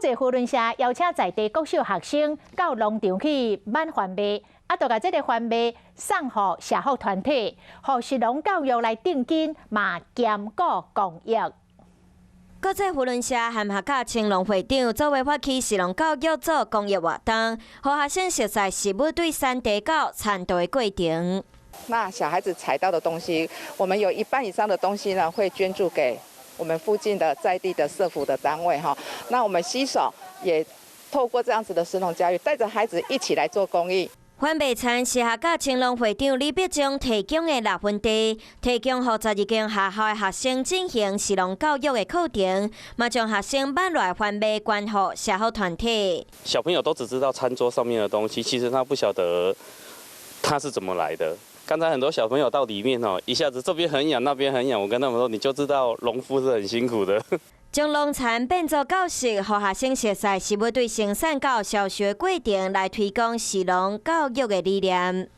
際扶輪社邀請在地國小學生到農場去挽番麥，啊，就共這个番麥送予社福團體，予食農教育來定金，嘛兼顧公益。國際扶輪社和客家青農會長做伙發起食農教育做公益活動，予學生熟悉食物對產地到餐桌的過程。那小孩子採到的東西，我們有一半以上的東西呢，會捐助給我們附近的在地的社福的單位哈。那我們攜手也透過這樣子的食農教育，帶着孩子一起來做公益。番麥田是客家青農會長李碧忠提供的六分地，提供予12間學校的學生進行食農教育的課程，嘛將學生挽來番麥捐予社福團體。小朋友都只知道餐桌上面的東西，其實他不曉得他是怎麼來的。剛才很多小朋友到裡面哦，一下子這邊很癢，那邊很癢，我跟他們說，你就知道農夫是很辛苦的。將農田變做教室，予學生熟悉食物對生產到銷售過程來推廣食農教育的理念。